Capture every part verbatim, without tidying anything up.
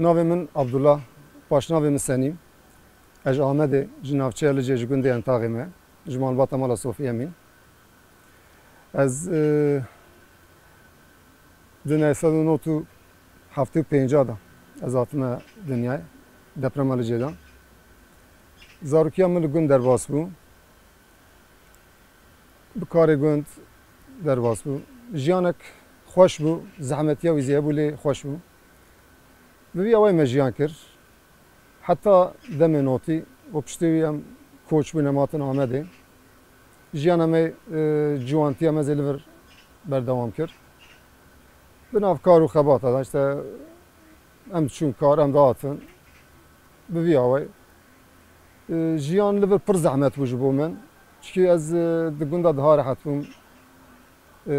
Navê min Abdullah, paşnavê min Senîm. Ez ji Amedê, ji navçeya Licê, ji gundê Entaxê me, ji malbata mala Sofî Emîn. Ez, e, di neh sed û nod û heftê û pênc de ez hatime dinyayê, deprema Licê de. Zarokiya min li gund derbas bû. Bi karê gund derbas bû. Jiyanek xweş bû, zehmetiya wî zêde bû lê xweş bû. Bi vî awayî me jiyan kir. Heta demê notî û piştî wî em koç bûn, em hatin Amedê. Jiyana me, e, ciwantiya me zê li vir berdewam kir. Bi nav kar û xebata de, işte, em diçûn kar, em dihatin. Bi vî awayî, e, jiyan li vir pir zehmet bû ji bo min. Çikî ez, e, di gunda daha rehet bûm. E,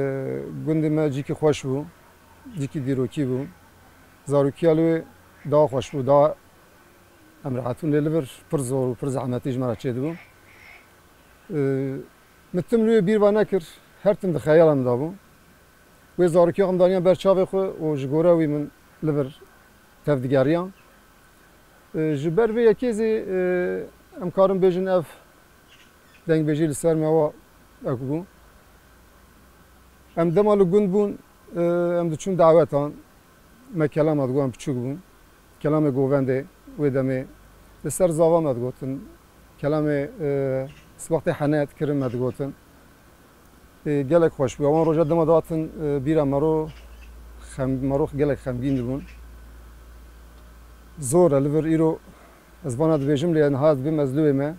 gundê me cîkî xweş bû, cîkî dîrokî bû. Zarokiya li wê daha xweş bû, daha em rehet bûn. Lê li vir pir zor û pir zehmetî ji me re çêdibû. E, min tim li wê bîr ve nekir, her tim di xeyala min de bû. Wê zarokiya xwe min daniya ber çavê xwe û ji gore wî min li vir tev digeriyan. E, ji ber vê yekê zî, e, em karin bêjin ev dengbêjî li ser me wa ew bû. Em dema li gund bûn, e, em diçûn dawetan, me kelama digot, em piçûk bûn. Kelamê govendê wê demê li ser zava me digotin. Kelamê, e, sibextê hene dikirin me digotin. E, gelek xweş bû. Wan roja dema dihatin, e, bîra mero xem-, mero gelek xemgîn dibûn. Zor e li vir îro ez vana dibêjim, lê niha ez dibêm ez li wê me.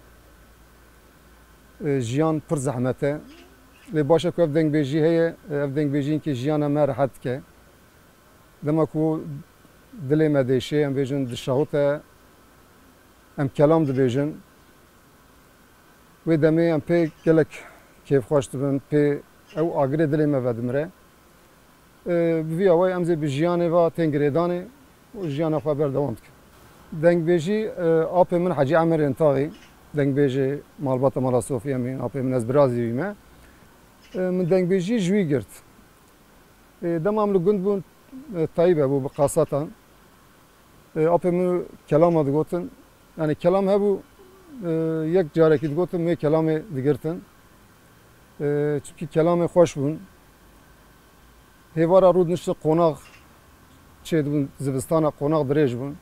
E, jiyan pir zehmet e. Lê baş e ku ev dengbêjî heye, e, ev dengbêjî hinkê jiyana me rehet dike. Dema ku dilê me dêşê, em bêjin dişewite, em kelam dibêjin. Wê demê em pê gelek kêfxweş dibin, pê ew agirê dilê me vedimire. E, bi vî awayî em zê bi jiyanê ve tên girêdanê û jiyana xwe berdewam dikin. Dengbêjî, e, apê min Hecî Emerê Entaxî, dengbêjê malbata mala Sofî Emîn, apê min, ez birazî wî me. E, min dengbêjî ji wî girt. E, dema em li gund bûn, e, tayîbe bû bi qasatan. E, apê min kelama digotin. Yani kelam hebû, e, yek carekî digotin, wê kelamê digirtin. E, çimkî kelamê xweş bûn. Hêvara rû diniştin qonax çêdibûn, zivistana qonax dirêj bûn.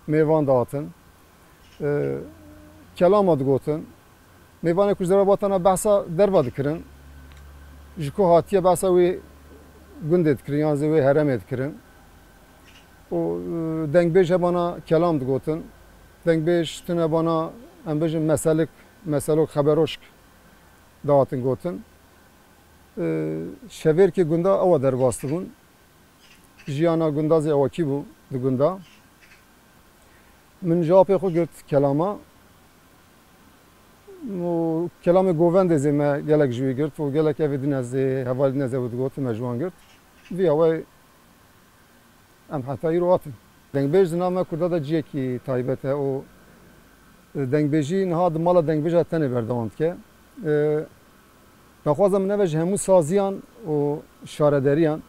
Mêvan dihatin. E, kelama digotin. Mêvanê ku ji derve hatana behsa derva dikirin. Ji ku hatiye behsa wê gundê dikirin, yan zê wê heremê dikirin. Û, e, dengbêj hebana kelam digotin. Dengbêj tune bana, em bêjin meselik, meselok, xeberoşk dihatin gotin. E, şevêrkê gunda ewa derbas dibûn. Jiyana gunda zê ewakî bû di gunda. Min ji apê xwe girt kelama. Û kelamê govendê zê me gelek ji wî girt û gelek evê din ez ê, hevalên ez ê digotin, me ji wan girt. Vî awayî em heta îro hatin. Dengbêj di nav me Kurda de ciyekî taybet e û, e, dengbêjî niha di mala dengbêja tenê berdewam dike. E, daxwaza min ev e ji hemû saziyan û şarederiyan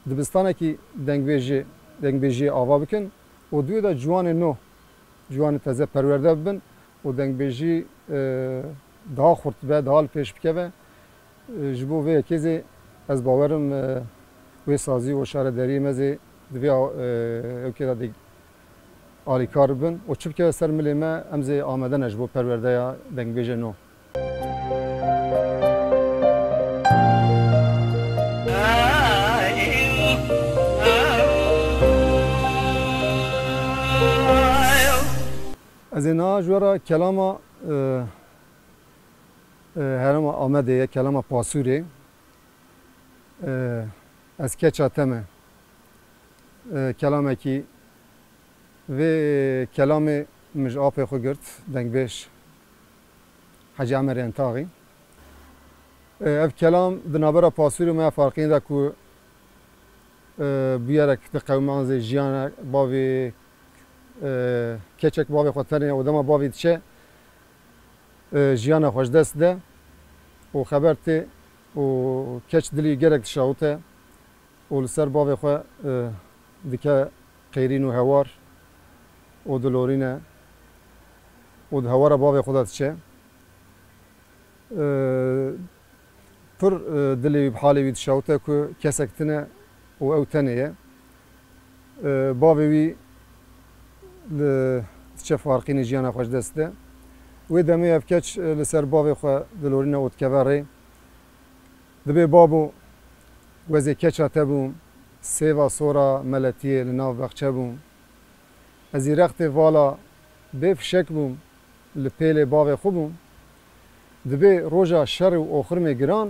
dibistanekî dengbêjê, dengbêjiyê ava bikin û di wê de ciwanê nû, ciwanê teze perwerde bibin û dengbêjî, e, daha xurt be, daha li pêş bikeve. E, ji bo vê yekê zê ez bawerim, e, wê sazî û şaredariyê me zê di vê, e, ewkê de dê alîkar bibin û çi bikeve ser milê me, em zê amade ne ji bo perwerdeya dengbêjê nû. Ez ê niha ji we re kelama, e, e, herêma Amedê ye, kelama Pasûrê. E, ez keça te me. E, kelamekî, vê kelamê min ji apê xwe girt, dengbêj Hecî Emerê Entaxî. E, ev kelam di navbera Pasûrê me ya Farqînê de ku, e, bûyerek diqewime, an zê jiyana bavê, e, keçek bavê xwe tenê û dema bavê diçe, e, jiyana xwe ji dest de û xeber tê û keç dilî gelek dişewite û li ser bavê xwe, e, dike qêrîn û hewar. û dilorîne û di hewara bavê xwe de diçe. E, pir, e, dilê wî bi halê wî dişewite ku kesek tune û ew tenê ye. E, bavê wî li diçe farqînê jiyana xwe ji dest dide. Wê demê ev keç, e, li ser bavê xwe dilorîne û dikeve rê. Dibê babo, ez ê keça te bûm, sêva sora meletiyê li nav bexçe bûm. Ez ê rextê vala bê fişek bûm, li pêlê bavê xwe bûm. Dibê roja şer û oxirmê giran,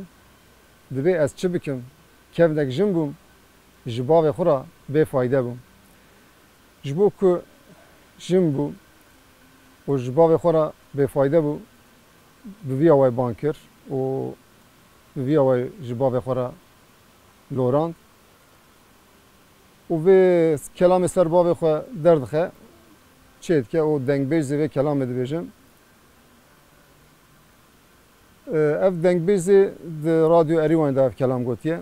dibê ez çi bikim, kevnek jin bûm, ji bavê xwe re bêfayde bûm. Ji bo ku jin bû û ji bavê xwe re bêfayde bû, bi vî awayî bang kir û bi vî awayî ji bavê xwe re lorand. Û vê kelamê ser bavê xwe derdixe, çêdike û dengbêj zî vê kelamê dibêjin. Ev dengbêj zî di Radyo Erîwanê de ev kelam gotiye.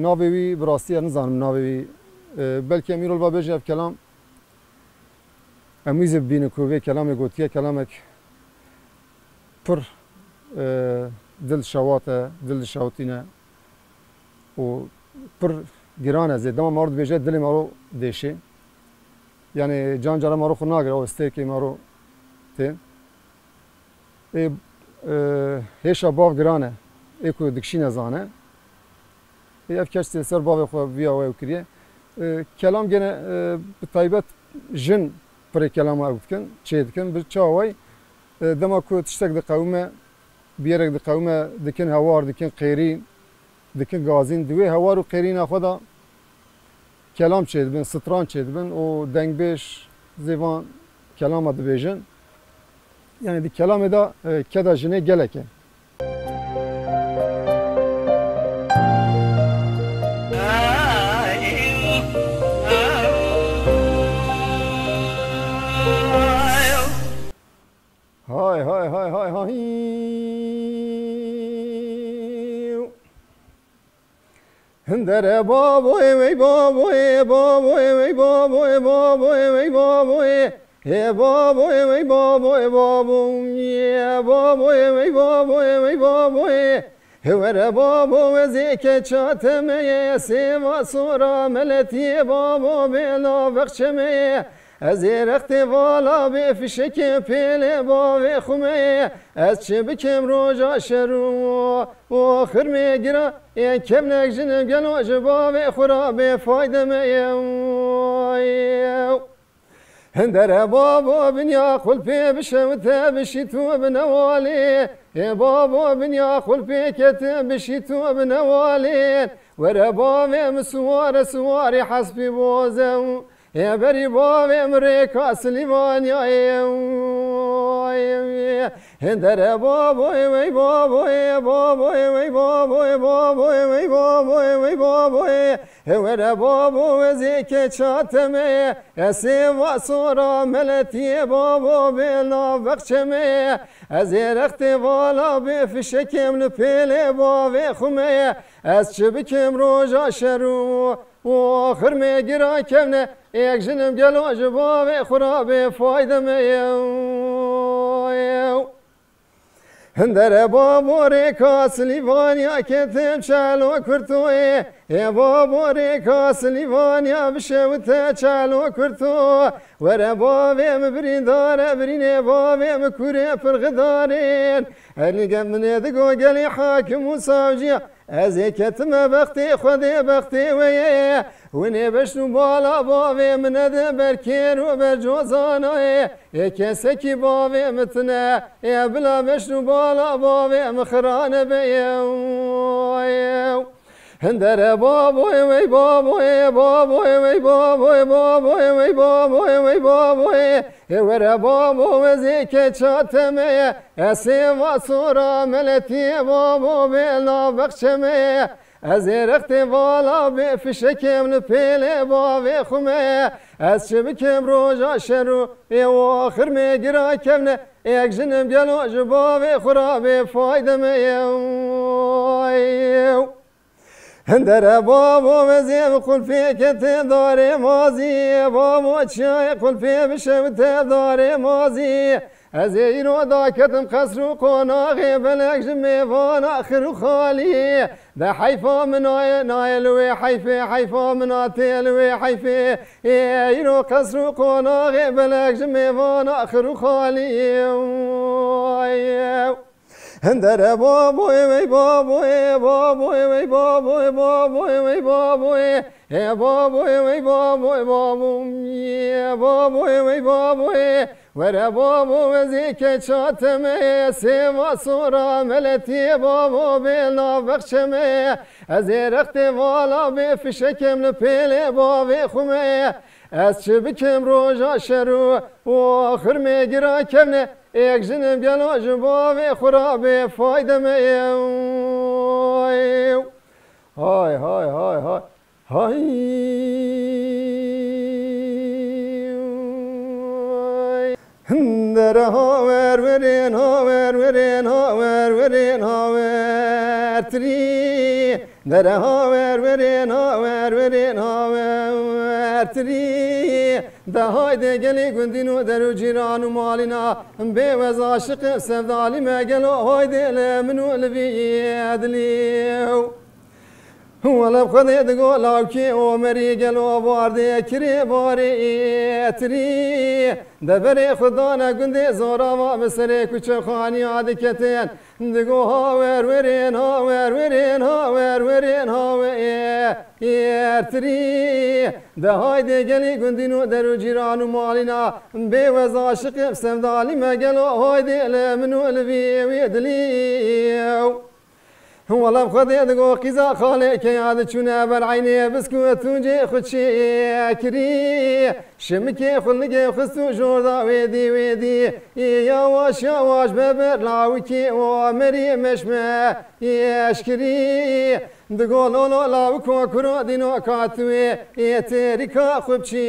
Navê wî bi rastî ez nizanim navê wî. Belkî em îro li va bêjin ev kelam. Em wî zî bibînin ku vê kelamê gotiye, kelamek pir, e, dil şewat e, dil dişewitîne û pir giran e zê. Dema maro dibêje, dilê maro dêşê. Yanî can cara maro xwe nagire, ew stêrkê maro tên. Ê, e, hêşa bav giran e. Ê ku dikişîne zane. Ê ev keç tê ser bavê xwe viya we ew kiriye. E, kelam gene, e, bi taybet jin pirê kelama ew dikin, çê dikin. Bi çawa way, e, dema ku tiştek diqewime, biyerek diqewime, dikin hewar, dikin qêrî, dikin gazîn. Di wê hewar û qêrîna xwe de kelam çêdibin, stran çêdibin û dengbêj zêvan kelama dibêjin. Yanî di kelamê de, e, keda jinê gelek e. Hay, hay, hay, hay, hay. Hindere baboyê wey baboyê, baboyê wey baboyê, baboyê wey baboyê. Hê baboyê wey baboyê, baboyê, baboyê wey baboyê, wey baboyê. Hê were babo, ez ê keça te me ye, sêva sora meletiyê babo, bêla vexçe me ye. Ez ê rextê vala bê fişekê pêlê bavê xwe me ye. Ez çi bikim roja şer û, û xirmê gira, ê kevnek jinim gelo ji bavê xwe ra bê fayde me ye. Hindere babo binya xulpê bişewite bişî tu bi newalê. Ê babo binya xulpê kete bişî tu bi newalê. Were bavê min siware siwarî hespî boze. Ê berî bavê min rêka Silîvanyayê. Hindere baboyê wey baboyê, baboyê wey baboyê, baboyê wey baboyê, wey baboyê. Hê were babo, ez ê keça te me ye, ez sêva sora meletiyê babo, bêla vexçe me ye. Ez ê rextê vala bê fişekêm li pêlê bavê xwe me ye. Ez çi bikim roja şer û, û xirmê gira kevne, êk jinim gelo ji bavê xwe ra bê fayde me ye. Hindere babo rêka Silîvanya ketim çelo kurtoyê. Ê babo rêka Silîvanya bişewite çelo kurto. Were bavê min birîndare birînê bavê min kurê pirxidarên. Ernîge min ê digo gelê hakim û savciya. Ez ê ketime bextê Xwedê bextê we ye. Winê beşn û bala bavê min nede ber kêr û ber cozanayê. Ê kesekî bavê min tine, ê bila beşn û bala bavê min xira nebe ye. Hindere baboyê wey baboyê, baboyê wey baboyê, baboyê wey baboyê, wey baboyê. Ê were babo, ez ê keça te me ye, ez sêva sora meletiyê babo, bêla vexçe me ye. Ez ê rextê vala bê fişekêm li pêlê bavê xwe me ye. Ez çi bikim roja şer û ê o xirmê gira kevne, êk jinim gelo ji bavê xwe ra bê fayde me ye. Hindere babo, ez ê bi qulfê ketim darê mazî, babo, çiyayê qulfê bişewite darê mazî. Ez ê îro daketim qesr û qonaxê, belek ji mêvana xir û xalî. De heyfa min a ye, nayê li wê heyfê, heyfa min a tê li wê heyfê. Ê îro qesr û qonaxê, belek ji mêvana xir û xalî. Hindere baboyê wey baboyê, baboyê wey baboyê, baboyê wey baboyê. Ê baboyê wey baboyê, baboyê, baboyê wey baboyê. Were babo, ez ê keça te me ye, sêva sora meletiyê babo bê navbexçe me ye. Ez ê rextê vala bê fişekem li pêlê bavê xwe me ye. Ez çi bikim roja şer û, û xirmê gira kevne, êk jinim gelo ji bavê xwe ra bê fayde me ye. Hay, hay, hay, hay. Hay. Hindere hawer werin, hawer werin, hawer werin, hawer tirî. Dere hawer werin, hawer werin, hawer tirî. De hayde gelê gundîn û der û cîran û malîna. Bê wez aşiqim sevdalî me gelo, hayde li min û li vî dilî. Wele bi Xwedê digo lawkê Omerî gelo bardê kirê barê êtirî. Deverê xwe dane gundê Zorava bi serê kuçe xaniya diketin. Digo hawer werin, hawer werin, hawer werin, hawe ê êtirî. De haydê gelî gundîn û der û cîran û malîna. Bê wez aşiqim sevdalî me gelo haydê li min û li vî wî dilî. Wele bi Xwedê digo qîza xalê keya diçûne ber eynê biskût û cê xwe çêkirî. Şimikê xwe ligê xist û jor da wêdî wêdî. Ê yawaş yawaş beber lawikê Omerî meşme eşkirî. Digo lolo lawiko kuro dîno ka tu wê ê têrîka xwe bi çi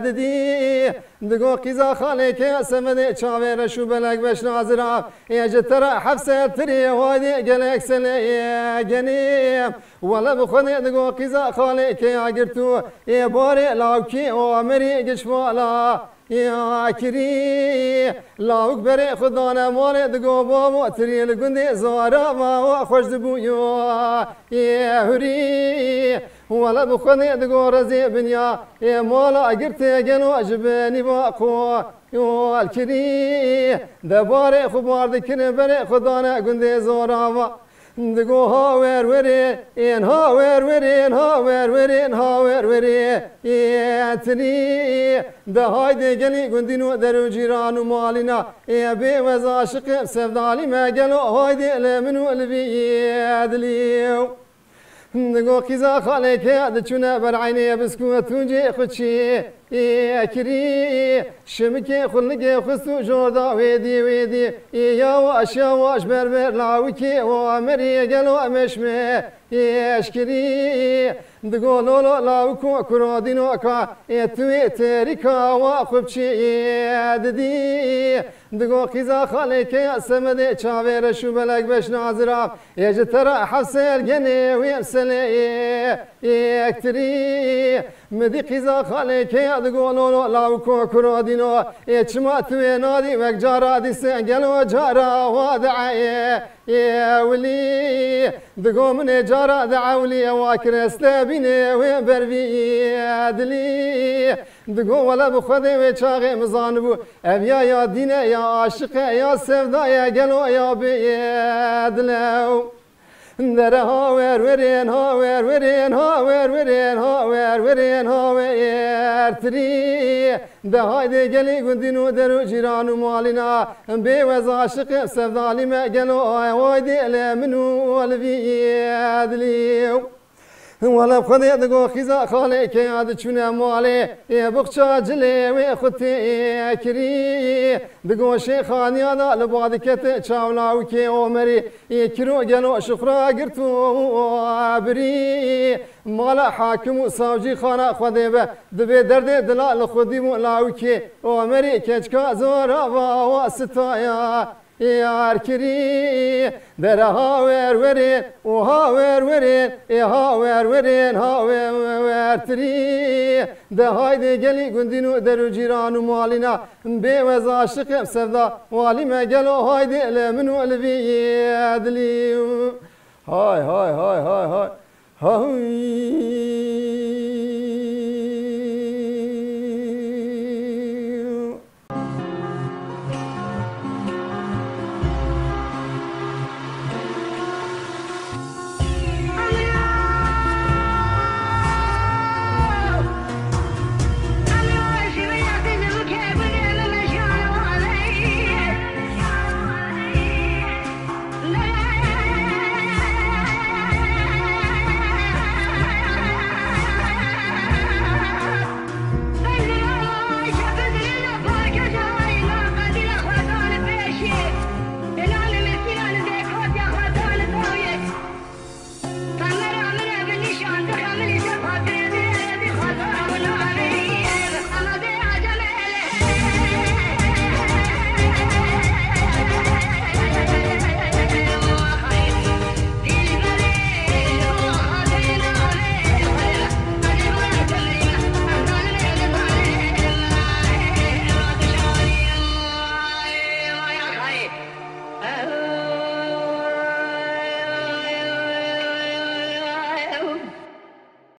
didî. Digo qîza xalê keya semedê çavê reş û belek beş nazira. Ê ji te re heft ser tirê haydê gelek selê genê. Wele bi Xwedê digo qîza xalê keya girtû. Ê barê lawkê Omerî giş vala ya kirî. Lawik berê xwe dane malê digo bavo tirî li gundê Zorava wa xweş dibû yo. Ê hurî. Wele bi Xwedê digo rezê binya. Ê mala girtê gelo ji binî va xwe. Yol kirî, de barê xwe bar dikirin, berê xwe dane gundê Zorava. Digo hawer werê, ên hawer werên, hawer werên, hawer werê, ên tirî. De haydê gelî gundîn û der û cîran û malîna, ê bê wez aşiqim sevdalî me gelo, haydê li min û li vî dilî. Digo qîza xalê keya diçûne ber eynê biskût û cê xwe çê ê kirî. Şimikê xwe ligê xist û jor da wêdî wêdî. Ê yawaş yawaş berber lawikê Omerî gelo meşme eşkirî. Digo lolo lawiko kuro dîno ka ê tu wê têrîka wa xwe bi çê didî. Digo qîza xalê keya semedê çavê reş û belek beş nazira. Ê ji te re heft sel genê wê selê ê yektirî. Mi dî qîza xalê keya digo lolo lawiko kuro dîno. Ê çima tu wê nadî wek cara dîse gelo cara wa de ê ê ewilî. Digo min ê cara de ewilî ewa kireste bînê wê bervî dilî. Digo wele bi Xwedê wê çaxê min zanibû. Ev ya ya dîne ya aşiqe ya sevda ye gelo ya bê dilew. Dere hawer werên, hawer werên, hawer werên, hawer werên, hawer tirî. De haydê gelî gundîn û der û cîran û malîna. Bê wez aşiqim sevdalî me gelo ay haydê ele min û li vî dilî. Wele bi Xwedê digo qîza xalê keya diçûne malê, ê bixça cilê wê xwe tê kirî. Digo şêxaniya da li ba dikete çav lawikê Omerî, ê kiro gelo şixra girt û birî. Mala hakim û savcî xana Xwedê be, dibê derdê dila li xwedî bû lawikê Omerî keçka Zorava wa sitaya. Ê arkirî, dere hawer werên û hawer werên, ê hawer werên hawer wertirî. De haydê gelî gundîn û der û cîran û malîna, bê wez aşiqim sevda walî me gelo, haydê li min û li vî yê dilî. Hay, hay, hay, hay, hay. Hay.